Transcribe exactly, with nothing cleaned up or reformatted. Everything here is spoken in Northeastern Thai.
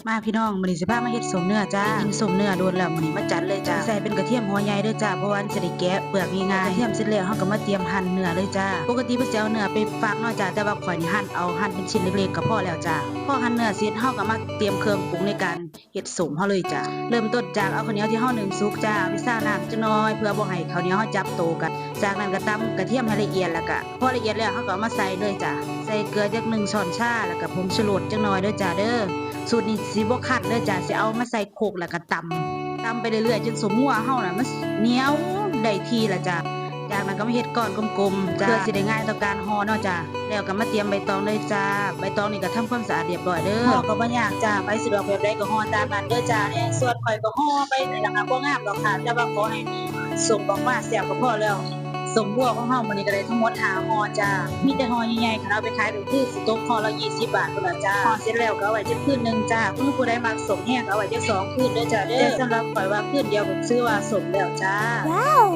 มาพี่น้อง มื้อนี้สิพามาเฮ็ดส้มเนื้อจ้า กินส้มเนื้อโดนแล้ว มื้อนี้มาจัดเลยจ้า ใส่เป็นกระเทียมหัวใหญ่เด้อจ้า เพราะว่ามันสิได้แกะเปลือกง่ายๆ กระเทียมเสร็จแล้ว เฮาก็มาเตรียมหั่นเนื้อเลยจ้า ปกติเพิ่นสิเอาเนื้อไปฟักเนาะจ้า แต่ว่าข้อยนี่หั่นเอา หั่นเป็นชิ้นเล็กๆ ก็พอแล้วจ้า พอหั่นเนื้อเสร็จ เฮาก็มาเตรียมเครื่องปรุงในการเฮ็ดส้มเฮาเลยจ้า เริ่มต้นจากเอาข้าวเหนียวที่เฮานึ่งสุกจ้า เอาไปซาวน้ำจักหน่อย เพื่อบ่ให้ข้าวเหนียวเฮาจับโตกัน จากนั้นก็ตำกระเทียมให้ละเอียด แล้วก็พอละเอียดแล้ว เฮาก็เอามาใส่เลยจ้า ใส่เกลือจักหนึ่งช้อนชา แล้วก็ผงชูรสจักหน่อยเด้อจ้าเด้อ สูตรนี้สิบ่คั่นเด้อจ้า สิเอามาใส่ครกแล้วก็ตำ ตำไปเรื่อยๆ จนส้มงัวเฮาน่ะมันเหนียวได้ที่ละจ้า จากนั้นก็มาเฮ็ดก้อนกลมๆ จ้า เพื่อสิได้ง่ายต่อการห่อเนาะจ้า แล้วก็มาเตรียมใบตองเลยจ้า ใบตองนี่ก็ทำความสะอาดเรียบร้อยเด้อ ห่อก็บ่ยากจ้า ไผสะดวกแบบใดก็ห่อตามนั้นเด้อจ้า ส่วนข้อยก็ห่อไปนี่ล่ะค่ะ บ่งามดอกค่ะ แต่ว่าขอให้ส้มออกมาแซ่บก็พอแล้ว ส้มบัวของเฮามื้อนี้ก็ได้ทั้งหมดห้าห่อจ้า มีแต่ห่อใหญ่ๆ คันเอาไปขายก็คือสิตกห่อละยี่สิบบาทพุ้นล่ะจ้า ห่อเสร็จแล้วก็เอาไว้จักคืนหนึ่งจ้า คือผู้ใดมักส้มแฮงก็เอาไว้จักสองคืนเด้อจ้าเด้อ แต่สำหรับข้อยว่าคืนเดียวก็ถือว่าส้มแล้วจ้า ว้าว